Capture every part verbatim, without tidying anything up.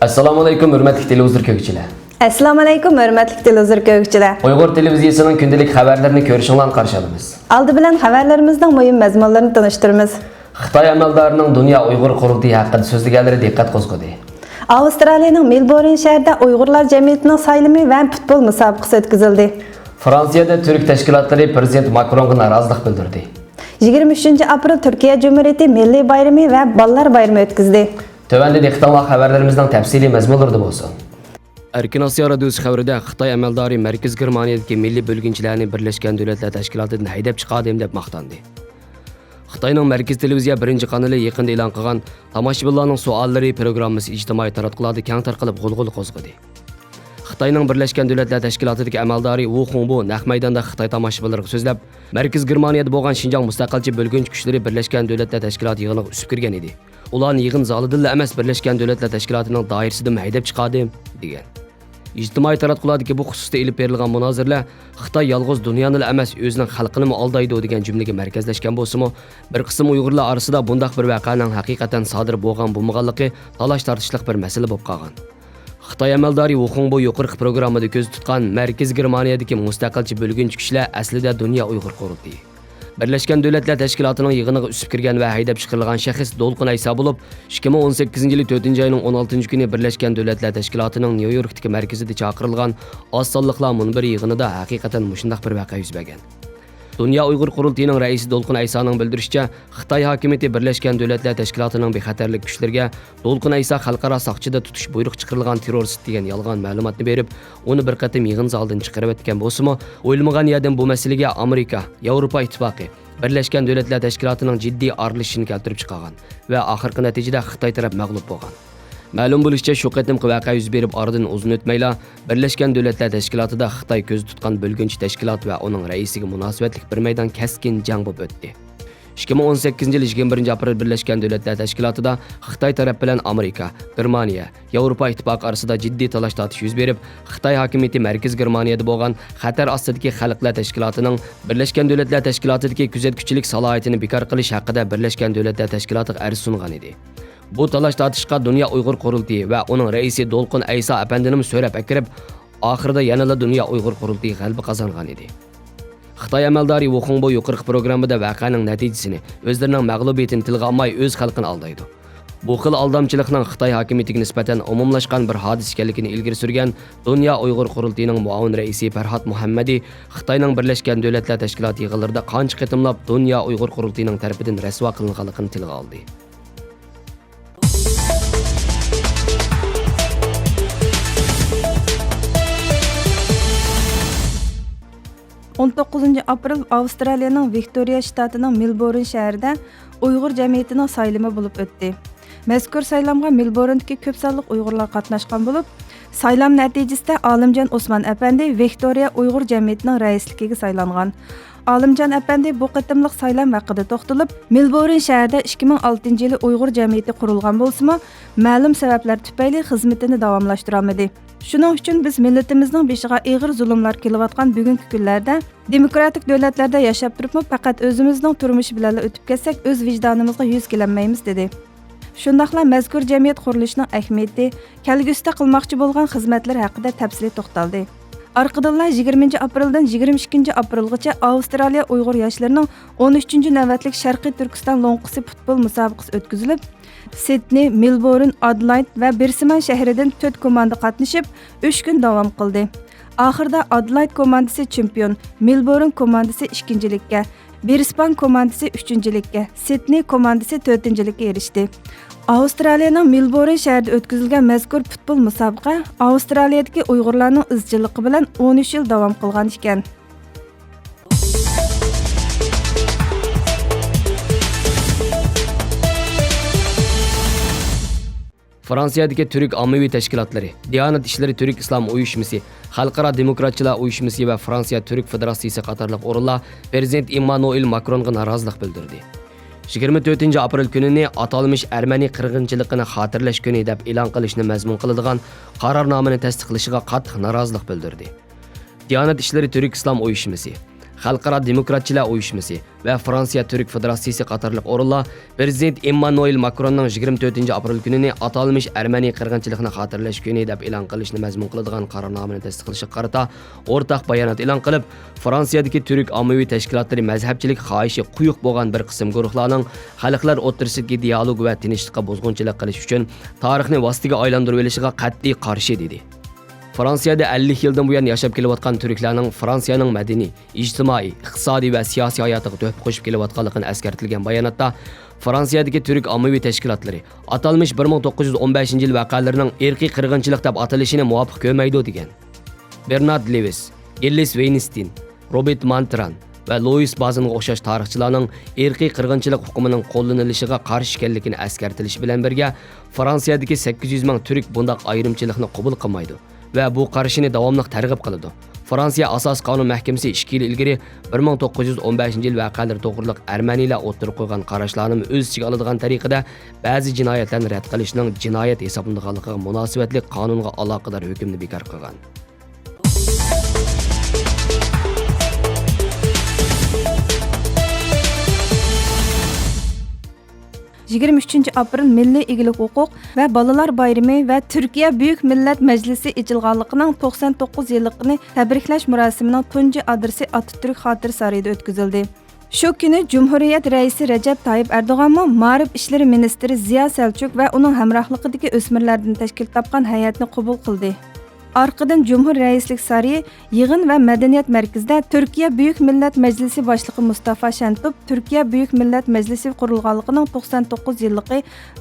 ئەسسالامۇئەلەيكۇم، ھۆرمەتلىك تېلېۋىزور كۆرگۈچىلەر. ئەسسالامۇئەلەيكۇم، ھۆرمەتلىك تېلېۋىزور كۆرگۈچىلەر. ئۇيغۇر تېلېۋىزىيىسىنىڭ كۈندىلىك خەۋەرلىرىنى كۆرۈشۈڭلارنى قارشى ئالىمىز. ئالدى بىلەن خەۋەرلىرىمىزنىڭ مۇھىم مەزمۇنلىرىنى تونۇشتۇرىمىز. خىتاي ئەمەلدارىنىڭ دۇنيا ئۇيغۇر قۇرۇلتىيى ھەققىدە سۆزلىگەنلىرى دىققەت قوزغىدى. ئاۋسترالىيەنىڭ مېلبورن شەھىرىدە ئۇيغۇرلار جەمئىيىتىنىڭ سايلىمى ۋە پۇتبول مۇسابىقىسى ئۆتكۈزۈلدى. فرانسىيەدە تۈرك تەشكىلاتلىرى پىرېزىدېنت ماكرونغا نارازىلىق بىلدۈردى. يىگىرمە ئۈچىنچى ئاپرېل تۈركىيە جۇمھۇرىيىتى مىللىي بايرىمى ۋە بالىلار بايرىمى ئۆتكۈزدى. تۆۋەندە دىققىتىڭلارغا خەۋەرلىرىمىزنىڭ تەپسىلىي مەزمۇنلىرىدا بولسۇن. ئەركىن ئاسىيا رادىيوسى خەۋىرىدە خىتاي ئەمەلدارى مەركىزىي گېرمانىيەدىكى مىللىي بۆلگۈنچىلەرنى بىرلەشكەن دۆلەتلەر تەشكىلاتىدىن ھەيدەپ چىقاردىم دەپ ماختاندى. خىتاينىڭ مەركىزىي تېلېۋىزىيە بىرىنچى قانىلى يېقىندا ئېلان قىلغان تاماشىبىنلارنىڭ سوئاللىرى پروگراممىسى ئىجتىمائىي تاراتقۇلاردا كەڭ تارقىلىپ غۇلغۇلا قوزغىدى. خىتاينىڭ بىرلەشكەن دۆلەتلەر تەشكىلاتىدىكى ئەمەلدارى ۋۇ خۇڭبۇ نەق مەيداندا خىتاي تاماشىبىنلىرىغا سۆزلەپ، مەركىزىي گېرمانىيەدە بولغان شىنجاڭ مۇستەقىلچى بۆلگۈنچى كۈچلىرى بىرلەشكەن دۆلەتلەر تەشكىلاتى يىغىنىغا ئۈسۈپ كىرگەن ئىدى. ئۇلارنى يىغىن زالىدىنلا ئەمەس، بىرلەشكەن دۆلەتلەر تەشكىلاتىنىڭ دائىرىسىدىنمۇ ھەيدەپ چىقاردىم، دېگەن. ئىجتىمائىي تاراتقۇلاردىكى بۇ خۇسۇستا ئېلىپ بېرىلغان مۇنازىرىلەر خىتاي يالغۇز دۇنيانىلا ئەمەس، ئۆزىنىڭ خەلقىنىمۇ ئالدايدۇ دېگەن جۈملىگە مەركەزلەشكەن بولسىمۇ، بىر قىسىم ئۇيغۇرلار ئارىسىدا بۇنداق بىر ۋەقەنىڭ ھەقىقەتەن سادىر بولغان-بولمىغانلىقى تالاش-تارتىشلىق بىر مەسىلە بولۇپ قالغان. خىتاي ئەمەلدارى ۋۇ خۇڭبۇ يۇقىرىقى پروگراممىدا كۆزدە تۇتقان مەركىزىي گېرمانىيەدىكى مۇستەقىلچى بۆلگۈنچى كۈچلەر ئەسلىدە دۇنيا ئۇيغۇر قۇرۇلتىيى. بىرلەشكەن دۆلەتلەر تەشكىلاتىنىڭ يىغىنىغا ئۈسۈپ كىرگەن ۋە ھەيدەپ چىقىرىلغان شەخس دولقۇن ئەيسا بولۇپ، ئىككى مىڭ ئون سەككىزىنچى يىلى تۆتىنچى ئاينىڭ ئون ئالتىنچى كۈنى بىرلەشكەن دۆلەتلەر تەشكىلاتىنىڭ نيۇ يوركتىكى مەركىزىدە چاقىرىلغان ئاز سانلىقلار مۇنبىرى يىغىنىدا ھەقىقەتەن مۇشۇنداق بىر ۋەقە يۈز بەرگەن. دۇنيا ئۇيغۇر قۇرۇلتىيىنىڭ رەئىسى دولقۇن ئەيسانىڭ بىلدۈرۈشىچە، خىتاي ھاكىمىيىتى بىرلەشكەن دۆلەتلەر تەشكىلاتىنىڭ بىخەتەرلىك كۈچلىرىگە دولقۇن ئەيسا خەلقئارا ساقچىدا تۇتۇش بۇيرۇقى چىقىرىلغان تېررورىست دېگەن يالغان مەلۇماتنى بېرىپ، ئۇنى بىر قېتىم يىغىن زالىدىن چىقىرىۋەتكەن بولسىمۇ، ئويلىمىغان يەردىن بۇ مەسىلىگە ئامېرىكا، ياۋروپا ئىتتىپاقى، بىرلەشكەن دۆلەتلەر تەشكىلاتىنىڭ جىددىي ئارىلىشىشىنى كەلتۈرۈپ چىقارغان ۋە ئاخىرقى نەتىجىدە خىتاي تەرەپ مەغلۇپ بولغان. مەلۇم بولۇشىچە، شۇ قېتىمقى ۋەقە يۈز بېرىپ ئارىدىن ئۇزۇن ئۆتمەيلا، بىرلەشكەن دۆلەتلەر تەشكىلاتىدا خىتاي كۆزدە تۇتقان بۆلگۈنچى تەشكىلات ۋە ئۇنىڭ رەئىسىگە مۇناسىۋەتلىك بىر مەيدان كەسكىن جەڭ بولۇپ ئۆتتى. ئىككى مىڭ ئون سەككىزىنچى يىل يىگىرمە بىرىنچى ئاپرېل بىرلەشكەن دۆلەتلەر تەشكىلاتىدا خىتاي تەرەپ بىلەن ئامېرىكا، گېرمانىيە، ياۋروپا ئىتتىپاقى ئارىسىدا جىددىي تالاش-تارتىش يۈز بېرىپ، خىتاي ھاكىمىيىتى مەركىزىي گېرمانىيەدە بولغان خەتەر ئاستىدىكى خەلقلەر تەشكىلاتىنىڭ بىرلەشكەن دۆلەتلەر تەشكىلاتىدىكى كۆزەتكۈچىلىك سالاھىيىتىنى بىكار قىلىش ھەققىدە بىرلەشكەن دۆلەتلەر تەشكىلاتىغا ئەرز سۇنغان ئىدى. بۇ تالاش-تارتىشقا دۇنيا ئۇيغۇر قۇرۇلتىيى ۋە ئۇنىڭ رەئىسى دولقۇن ئەيسا ئەپەندىنىمۇ سۆرەپ ئەكىرىپ، ئاخىرىدا يەنىلا دۇنيا ئۇيغۇر قۇرۇلتىيى غەلىبە قازانغان ئىدى. خىتاي ئەمەلدارى ۋۇ خۇڭبو يۇقىرىقى پروگراممىدا ۋەقەنىڭ نەتىجىسىنى، ئۆزلىرىنىڭ مەغلۇبىيىتىنى تىلغا ئالماي، ئۆز خەلقىنى ئالدايدۇ. بۇ خىل ئالدامچىلىقنىڭ خىتاي ھاكىمىيىتىگە نىسبەتەن ئومۇملاشقان بىر ھادىسە ئىكەنلىكىنى ئىلگىرى سۈرگەن دۇنيا ئۇيغۇر قۇرۇلتىيىنىڭ مۇئاۋىن رەئىسى پەرھات مۇھەممەدى خىتاينىڭ بىرلەشكەن دۆلەتلەر تەشكىلاتى يىغىنلىرىدا قانچە قېتىملاپ دۇنيا ئۇيغۇر قۇرۇلتىيىنىڭ تەرىپىدىن رەسۋا قىلىنغانلىقىنى تىلغا ئالدى. ئون توققۇزىنچى ئاپرېل ئاۋسترالىيەنىڭ ۋىكتورىيە شتاتىنىڭ مېلبورن شەھىرىدە ئۇيغۇر جەمئىيىتىنىڭ سايلىمى بولۇپ ئۆتتى. مەزكۇر سايلامغا مېلبورندىكى كۆپ سانلىق ئۇيغۇرلار قاتناشقان بولۇپ، سايلام نەتىجىسىدە ئالىمجان ئوسمان ئەپەندى ۋىكتورىيە ئۇيغۇر جەمئىيىتىنىڭ رەئىسلىكىگە سايلانغان. ئالىمجان ئەپەندى بۇ قېتىملىق سايلام ھەققىدە توختىلىپ، مېلبورن شەھىرىدە ئىككى مىڭ ئالتىنچى يىلى ئۇيغۇر جەمئىيىتى قۇرۇلغان بولسىمۇ، مەلۇم سەۋەبلەر تۈپەيلى خىزمىتىنى داۋاملاشتۇرالمىدى. شۇنىڭ ئۈچۈن بىز مىللىتىمىزنىڭ بېشىغا ئېغىر زۇلۇملار كېلىۋاتقان بۈگۈنكى كۈنلەردە دېموكراتىك دۆلەتلەردە ياشاپ تۇرۇپمۇ پەقەت ئۆزىمىزنىڭ تۇرمۇشى بىلەنلا ئۆتۈپ كەتسەك، ئۆز ۋىجدانىمىزغا يۈز كېلەلمەيمىز، دېدى. شۇنداقلا مەزكۇر جەمئىيەت قۇرۇلۇشىنىڭ ئەھمىيىتى، كەلگۈسىدە قىلماقچى بولغان خىزمەتلىرى ھەققىدە تەپسىلىي توختالدى. ئارقىدىنلا يىگىرمىنچى ئاپرېلدىن يىگىرمە ئىككىنچى ئاپرېلغىچە ئاۋسترالىيە ئۇيغۇر ياشلىرىنىڭ ئون ئۈچىنچى نۆۋەتلىك شەرقىي تۈركىستان لوڭقىسى پۇتبول مۇسابىقىسى ئۆتكۈزۈلۈپ، سىدنېي، مېلبورن، ئادېلايد ۋە برىسبېن شەھىرىدىن تۆت كوماندا قاتنىشىپ، ئۈچ كۈن داۋام قىلدى. ئاخىرىدا ئادېلايد كوماندىسى چېمپىيون، مېلبورن كوماندىسى ئىككىنچىلىككە، برىسبېن كوماندىسى ئۈچىنچىلىككە، سىدنېي كوماندىسى تۆتىنچىلىككە ئېرىشتى. ئاۋسترالىيەنىڭ مېلبورن شەھىرىدە ئۆتكۈزۈلگەن مەزكۇر پۇتبول مۇسابىقە ئاۋسترالىيەدىكى ئۇيغۇرلارنىڭ ئىزچىللىقى بىلەن ئون ئۈچ يىل داۋام قىلغان ئىكەن. فرانسىيەدىكى تۈرك ئاممىۋى تەشكىلاتلىرى، دىيانەت ئىشلىرى تۈرك ئىسلام ئۇيۇشمىسى، خەلقئارا دېموكراتچىلار ئۇيۇشمىسى ۋە فرانسىيە تۈرك فېدېراتسىيىسى قاتارلىق ئورۇنلار پىرېزىدېنت ئىممانۇئېل ماكرونغا نارازىلىق بىلدۈردى. يىگىرمە تۆتىنچى ئاپرېل كۈنىنى ئاتالمىش ئەرمەنى قىرغىنچىلىقىنى خاتىرىلەش كۈنى دەپ ئېلان قىلىشنى مەزمۇن قىلىدىغان قارارنامىنى تەستىقلىشىغا قاتتىق نارازىلىق بىلدۈردى. دىيانەت ئىشلىرى تۈرك ئىسلام ئۇيۇشمىسى، خەلقئارا دېموكراتچىلار ئۇيۇشمىسى ۋە فرانسىيە تۈرك فېدېراتسىيىسى قاتارلىق ئورۇنلار پىرېزىدېنت ئېممانۇئېل ماكروننىڭ يىگىرمە تۆتىنچى ئاپرېل كۈنىنى ئاتالمىش ئەرمەنىي قىرغىنچىلىقنى خاتىرىلەش كۈنى دەپ ئېلان قىلىشنى مەزمۇن قىلىدىغان قارارنامىنى تەستىقلىشىغا قارىتا ئورتاق بايانات ئېلان قىلىپ، فرانسىيەدىكى تۈرك ئاممىۋى تەشكىلاتلىرى مەزھەپچىلىك خاھىشى قويۇق بولغان بىر قىسىم گۇرۇھلارنىڭ خەلقلەر ئوتتۇرىسىدىكى دىئالوگ ۋە تىنچلىققا بۇزغۇنچىلىق قىلىش ئۈچۈن تارىخنى ۋاسىتىگە ئايلاندۇرۇۋېلىشىغا قەتئىي قارشى، دېدى. فرانسىيەدە ئەللىك يىلدىن بۇيان ياشاپ كېلىۋاتقان تۈركلەرنىڭ فرانسىيەنىڭ مەدەنىي، ئىجتىمائىي، ئىقتىسادىي ۋە سىياسىي ھاياتىغا تۆھپە قوشۇپ كېلىۋاتقانلىقىنى ئەسكەرتىلگەن باياناتتا، فرانسىيەدىكى تۈرك ئاممىۋى تەشكىلاتلىرى ئاتالمىش بىر مىڭ توققۇز يۈز ئون بەشىنچى يىل ۋەقەلىرىنىڭ ئىرقىي قىرغىنچىلىق دەپ ئاتىلىشىنى مۇۋاپىق كۆرمەيدۇ، دېگەن. بېرنارد لېۋىس، ئېللىس ۋېينستېين، روبېرت مانتران ۋە لويىس بازىنغا ئوخشاش تارىخچىلارنىڭ ئىرقىي قىرغىنچىلىق ئۇقۇمىنىڭ قوللىنىلىشىغا قارشى ئىكەنلىكىنى ئەسكەرتىلىشى بىلەن بىرگە، فرانسىيەدىكى سەككىز يۈز مىڭ تۈرك بۇنداق ئايرىمچىلىقنى قوبۇل قىلمايدۇ ۋە بۇ قارىشىنى داۋاملىق تەرغىب قىلىدۇ. فرانسىيە ئاساسىي قانۇن مەھكىمىسى ئىككى يىل ئىلگىرى بىر مىڭ توققۇز يۈز ئون بەشىنچى يىل ۋەقەلىرى توغرىلىق ئەرمەنىيلەر ئوتتۇرىغا قويغان قاراشلارنىمۇ ئۆز ئىچىگە ئالىدىغان تەرىقىدە بەزى جىنايەتلەرنى رەت قىلىشنىڭ جىنايەت ھېسابلىنىدىغانلىقىغا مۇناسىۋەتلىك قانۇنغا ئالاقىدار ھۆكۈمنى بىكار قىلغان. يىگىرمە ئۈچىنچى ئاپرېل مىللىي ئىگىلىك ھوقۇق ۋە بالىلار بايرىمى ۋە تۈركىيە بۈيۈك مىللەت مەجلىسى ئېچىلغانلىقىنىڭ توقسان توققۇز يىللىقىنى تەبرىكلەش مۇراسىمىنىڭ تۇنجى ئادرېسى ئاتاتۈرك خاتىرە سارىيىدا ئۆتكۈزۈلدى. شۇ كۈنى جۇمھۇرىيەت رەئىسى رەجەپ تايىپ ئەردوغانمۇ مائارىپ ئىشلىرى مىنىستىرى زىيا سەلچۇك ۋە ئۇنىڭ ھەمراھلىقىدىكى ئۆسمۈرلەردىن تەشكىل تاپقان ھەيئەتنى قوبۇل قىلدى. ئارقىدىن جۇمھۇر رەئىسلىك سارىيى يىغىن ۋە مەدەنىيەت مەركىزىدە تۈركىيە بۈيۈك مىللەت مەجلىسى باشلىقى مۇستافا شەنتۇپ تۈركىيە بۈيۈك مىللەت مەجلىسى قۇرۇلغانلىقىنىڭ توقسان توققۇز يىللىقى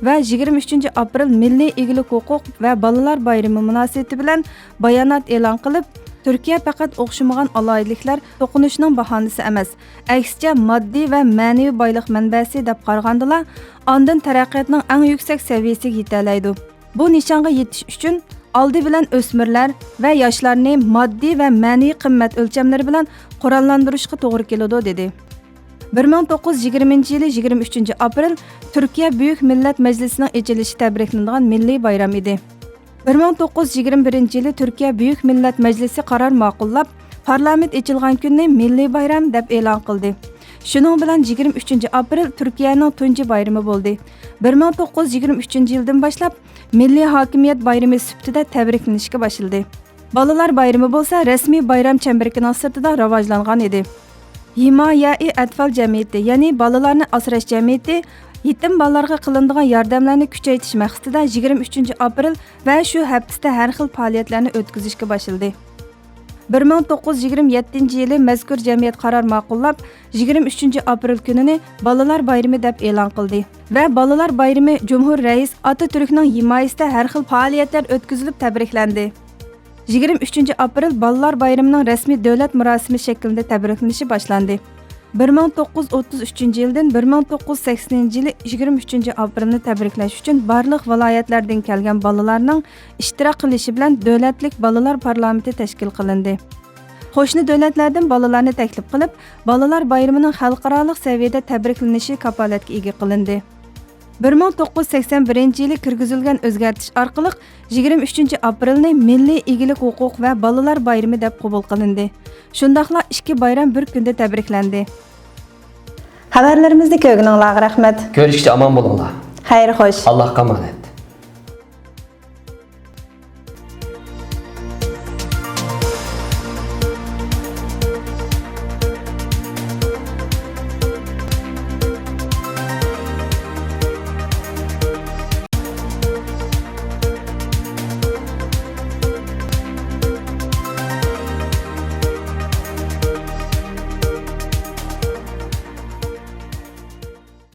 ۋە يىگىرمە ئۈچىنچى ئاپرېل مىللىي ئىگىلىك ھوقۇق ۋە بالىلار بايرىمى مۇناسىۋىتى بىلەن بايانات ئېلان قىلىپ، تۈركىيە پەقەت ئوخشىمىغان ئالاھىدىلىكلەر توقۇنۇشنىڭ باھانىسى ئەمەس، ئەكسىچە ماددىي ۋە مەنىۋى بايلىق مەنبەسى دەپ قارىغاندىلا، ئاندىن تەرەققىياتنىڭ ئەڭ يۈكسەك سەۋىيەسىگە يېتەلەيدۇ. بۇ نىشانغا يېتىش ئۈچۈن ئالدى بىلەن ئۆسمۈرلەر ۋە ياشلارنى ماددىي ۋە مەنىۋى قىممەت ئۆلچەملىرى بىلەن قوراللاندۇرۇشقا توغرا كېلىدۇ، دېدى. بىر مىڭ توققۇز يۈز يىگىرمىنچى يىلى يىگىرمە ئۈچىنچى ئاپرېل تۈركىيە بۈيۈك مىللەت مەجلىسىنىڭ ئېچىلىشى تەبرىكلىنىدىغان مىللىي بايرام ئىدى. بىر مىڭ توققۇز يۈز يىگىرمە بىرىنچى يىلى تۈركىيە بۈيۈك مىللەت مەجلىسى قارار ماقۇللاپ، پارلامېنت ئېچىلغان كۈننى مىللىي بايرام دەپ ئېلان قىلدى. شۇنىڭ بىلەن يىگىرمە ئۈچىنچى ئاپرېل تۈركىيەنىڭ تۇنجى بايرىمى بولدى. بىر مىڭ توققۇز يۈز يىگىرمە ئۈچىنچى يىلدىن باشلاپ مىللىي ھاكىمىيەت بايرىمى سۈپىتىدە تەبرىكلىنىشكە باشلىدى. بالىلار بايرىمى بولسا رەسمىي بايرام چەمبىرىكىنىڭ سىرتىدا راۋاجلانغان ئىدى. ھىمايەئى ئەتفال جەمئىيىتى، يەنى بالىلارنى ئاسراش جەمئىيىتى يېتىم بالىلارغا قىلىنىدىغان ياردەملەرنى كۈچەيتىش مەقسىتىدە يىگىرمە ئۈچىنچى ئاپرېل ۋە شۇ ھەپتىسىدە ھەر خىل پائالىيەتلەرنى ئۆتكۈزۈشكە باشلىدى. بىر مىڭ توققۇز يۈز يىگىرمە يەتتىنچى يىلى مەزكۇر جەمئىيەت قارار ماقۇللاپ، يىگىرمە ئۈچىنچى ئاپرېل كۈنىنى بالىلار بايرىمى دەپ ئېلان قىلدى ۋە بالىلار بايرىمى جۇمھۇر رەئىس ئاتاتۈركنىڭ ھىمايىسىدە ھەر خىل پائالىيەتلەر ئۆتكۈزۈلۈپ تەبرىكلەندى. يىگىرمە ئۈچىنچى ئاپرېل بالىلار بايرىمىنىڭ رەسمىي دۆلەت مۇراسىمى شەكلىدە تەبرىكلىنىشى باشلاندى. بىر مىڭ توققۇز يۈز ئوتتۇز ئۈچىنچى يىلدىن بىر مىڭ توققۇز يۈز سەكسىنىنچى يىلى يىگىرمە ئۈچىنچى ئاپرېلنى تەبرىكلەش ئۈچۈن بارلىق ۋىلايەتلەردىن كەلگەن بالىلارنىڭ ئىشتىراك قىلىشى بىلەن دۆلەتلىك بالىلار پارلامېنتى تەشكىل قىلىندى. قوشنا دۆلەتلەردىن بالىلارنى تەكلىپ قىلىپ، بالىلار بايرىمىنىڭ خەلقئارالىق سەۋىيەدە تەبرىكلىنىشى كاپالەتكە ئىگە قىلىندى. بىر مىڭ توققۇز يۈز سەكسەن بىرىنچى يىلى كىرگۈزۈلگەن ئۆزگەرتىش ئارقىلىق يىگىرمە ئۈچىنچى ئاپرېلنى مىللىي ئىگىلىك ھوقۇق ۋە بالىلار بايرىمى دەپ قوبۇل قىلىندى. شۇنداقلا ئىككى بايرام بىر كۈندە تەبرىكلەندى. خەۋەرلىرىمىزنى كۆرگىنىڭلارغا رەھمەت. كۆرۈشكىچە ئامان بولۇڭلار. خەير خوش. ئاللاھقا ئامانەت.